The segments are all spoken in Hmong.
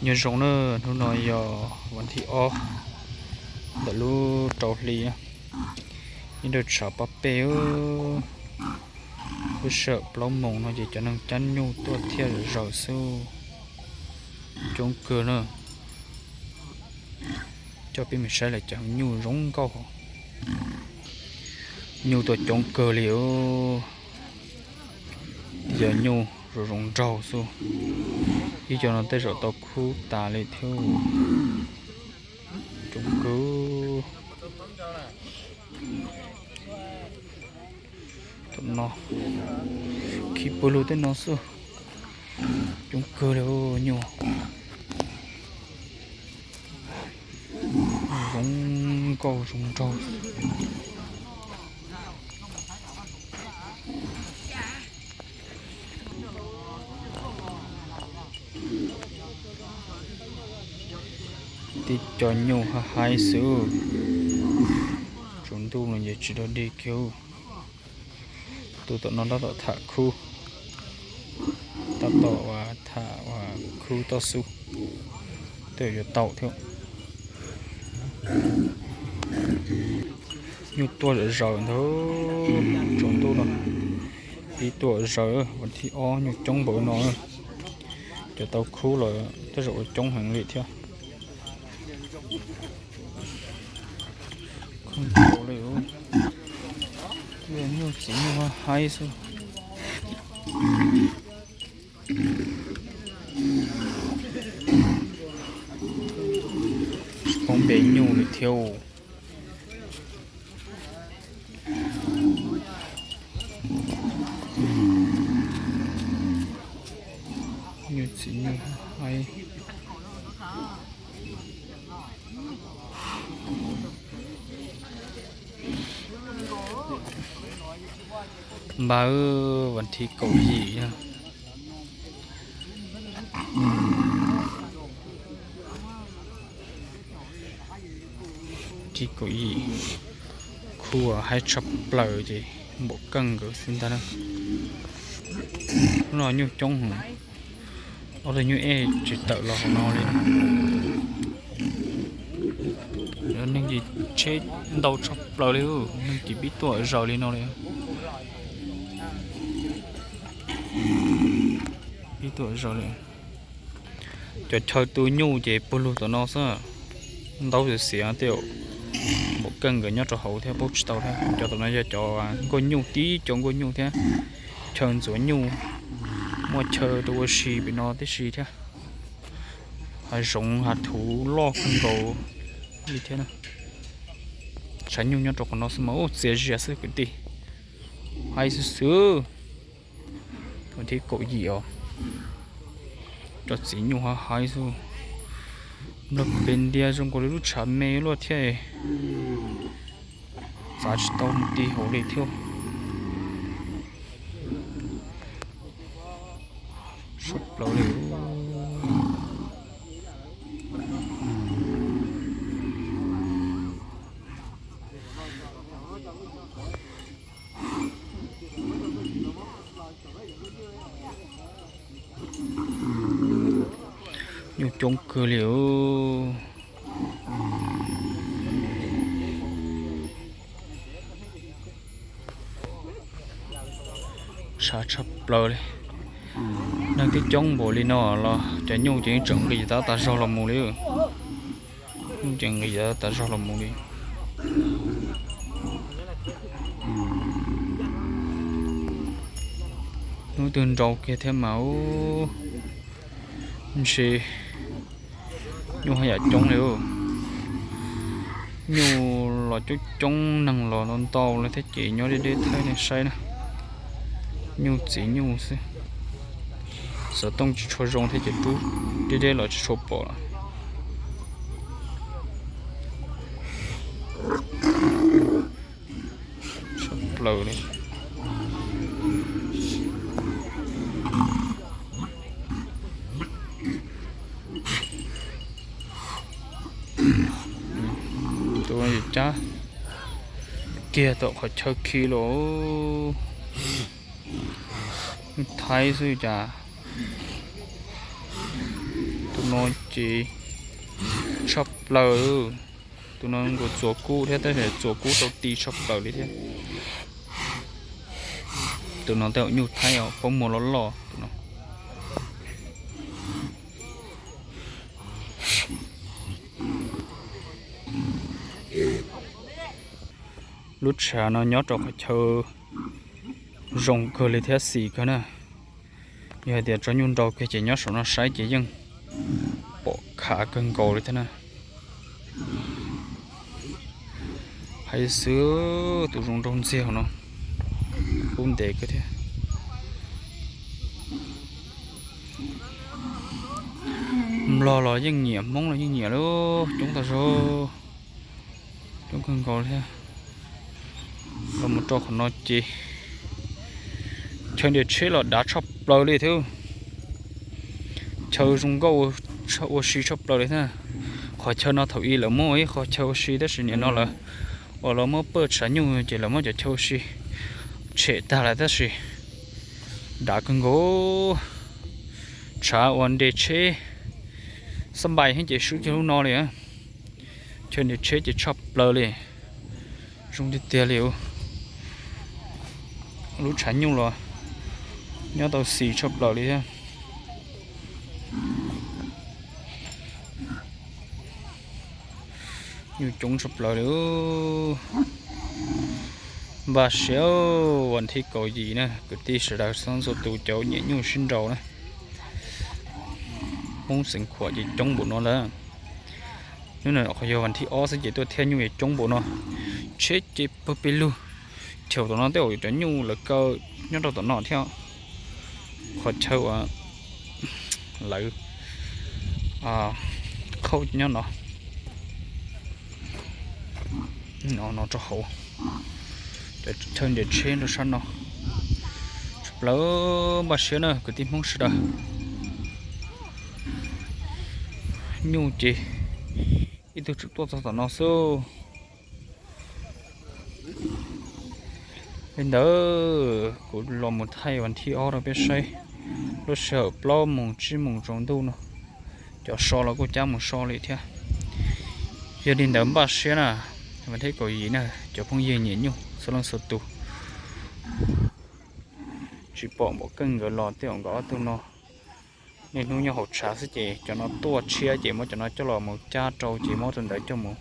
Nyob zoo na, hnub no yog vas thib ob ntawm lub rau hli, ib nraj tshav pob peb, lub sij hawm plaub moos no ces cov neeg cab nyuj tuaj thiaj zaws xwb, coob kawg na. Coj peb mus saib lawm cov nyuj zoo nkauj, nyuj tuaj coob kawg li. Yog nyuj zoo zoo nraug xwb, ib co no tej zaum tau khub tas li thiab, coob kawg. Tam no khi pawg lug tej no xwb, coob kawg li nyuj, zoo nkauj zoo nraug. Tib co nyuj haib haib xwb, tsaus ntuj no ces tsis dog dig kiag. Tus tom no tab tom tham khub, tab tom tham khub toj xub, tej yuav tau thiab. Nyuj tuaj zaws ntag, tsaus ntuj no pib tuaj zaws, vas thib ob nyuj coob npaum no. Cov tau khub los tej zaum ua coob heev li thiab. Kub ntau li, nyuj txiv nyuj haib xwb. Tsis paub npe nyuj li thiab. Nyuj txiv nyuj haib. Npawg, vas thib kaum yim, thib kaum yim, khub haib tshaj plaws ces npaum keej nkawd xwb ntag na. Hnub no nyuj coob heev, ob tug nyuj ej tsis tawm los hauv no li. Neeg ces tsheb ntau tshaj plaws li, neeg ces pib tuaj zaws li no li. Pib tuaj zaws li. Cov chaw tu nyuj ces puag lug tom no xwb, ntau xiav xiav tej, npaum keej nkawd nyob rau hauv thiab paub tsis tau thiab. Cov tom no yog cov nkuaj nyuj, tib cov nkuaj nyuj thiab, chaw ntxuav nyuj, muaj chaw rau ua si pem no tib si thiab. Hav zoov hav thuv loj kawg nkaus li thiab. Tshav nyuj nyob rau qhov no xwb mas ub txias zias xwb kwv tij. Haib xwb xwb. Vas thib kaum yim os, cov txiv nyuj haib haib xwb. Nplog pes ntia zoo nkaus li lub tshav me luaj thiab, txav tsis tau mus ti hauv li thiab. Sab plaws li. Nyuj coob kawg li. Sab tshaj plaws li. Neeg twb coob npaum li no los cov nyuj ces yeej tseem nqis tas tas zog los mus li. Nyuj ces nqis tas tas zog los mus li. Hnub twg nrau kiag thiab mas ub, ntshe nyuj haj yam coob li. Nyuj los coob coob, neeg los ntau ntau li thiab ces nyob deb deb thaij nej saib na. Nyuj txiv nyuj xwb. Xov tooj tsis tshua zoo thiab ces rub deb deb los tsis tshua pom lawm. Sab plaws li. Tus cab kiag tom qhov chaw khi los, Thaib xwb cas. Tus No ces tshaj plaws. Tus no nkaus txuas kub thiab, tab sis txuas kub tau ti tshaj plaws li thiab. Tus no tej zaum nyuj Thaib os, pob muag loj loj tus no. Lub tshav no nyob rau qhov chaw zoo kawg li thiab xis kawg na. Yog hais tias tso nyuj nrau kiag ces nyob saum no saib ces yeej pom khav kawg nkaus li thiab na. Hais xwb tus zoo nraug ntxiag no, kub ntev kawg thiab. Nplog los yeej nyiam, Hmoob los yeej nyiam lawm, coob tag zog, coob kawg nkaus li thiab. Los mus rau qhov no ces chaw nres tsheb los dav tshaj plaws li thiab. Chaw zoo nkauj ua si tshaj plaws li thiab. Qhov chaw no thaum ub lawv muaj ib qhov chaw ua si tab sis nim no lawv uas lawv muab pawj tshav nyuj ces lawv muab cov chaw ua si tshem tag lawm tab sis dav kawg nkaus. Tshav uas nres tsheb xab npais heev ces swb kiag lub no li. Chaw nres tsheb ces tshaj plaws li, zoo tiag tiag li. Lub tshav nyuj los nyob tau xis tshaj plaws li thiab. Nyuj coob tshaj plaws li. Npaj siab, vas thib kaum yim na, kwv tij sawv daws txhua leej txhua tus cov nyiam nyuj sib nraus na. Hmoob Xeev Khuam ces coob npaum no lawm. Hnub no qhov yog vas thib ob xwb ces tuaj thiab nyuj yuav coob npaum no. Tsheb ces pawg pes lug, chaw tom no tej zaum cov nyuj lawv kaw nyob rau tom no thiab. Qhov chaw uas lawv khauj nyob no, no rau hauv, cov chaw nres tsheb rau sab no. Tshaj plaws, npaj siab na kwv tij Hmoob sawv daws. Nyuj ces ib tug tseem tuaj txog tom no xwb. Li ntawd kuv los mus thaij vas thib ob rau peb saib, lub sij hawm plaub moos tsib moos tsaus ntuj no, cov so los kuj cab mus so li thiab. Yog li ntawd npaj siab na, vas thib kaum yim na, cov phooj ywg nyiam nyuj txhua leej txhua tus, tsis pom npaum keej nkawd los tej zaum nkawd ob tug no niaj hnub nyob hauv tshav xwb ces cov no tuaj tshiab ces muab cov no coj los mus cab rau ces muab tus ntawd coj mus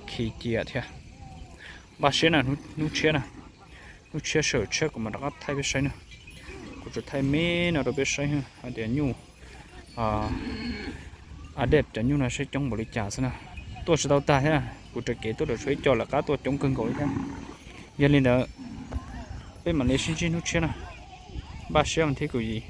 khi cia thiab. Npaj siab na, hnub tshiab na, hnub tshiab sawm tshiab kuv mam rov qab thaij peb saib na. Kuv tsuas thaij me no rau peb saib hais tias nyuj, a dej cov nyuj no saib coob npaum li cas xwb na. Tuaj tsis tau tag thiab, kuv raws kev tuaj raws tshuav ib co lawv qab tuaj coob kawg nkaus li thiab. Yog li ntawd peb mam li sib ntsib hnub tshiab na. Npaj siab vas thib kaum yim.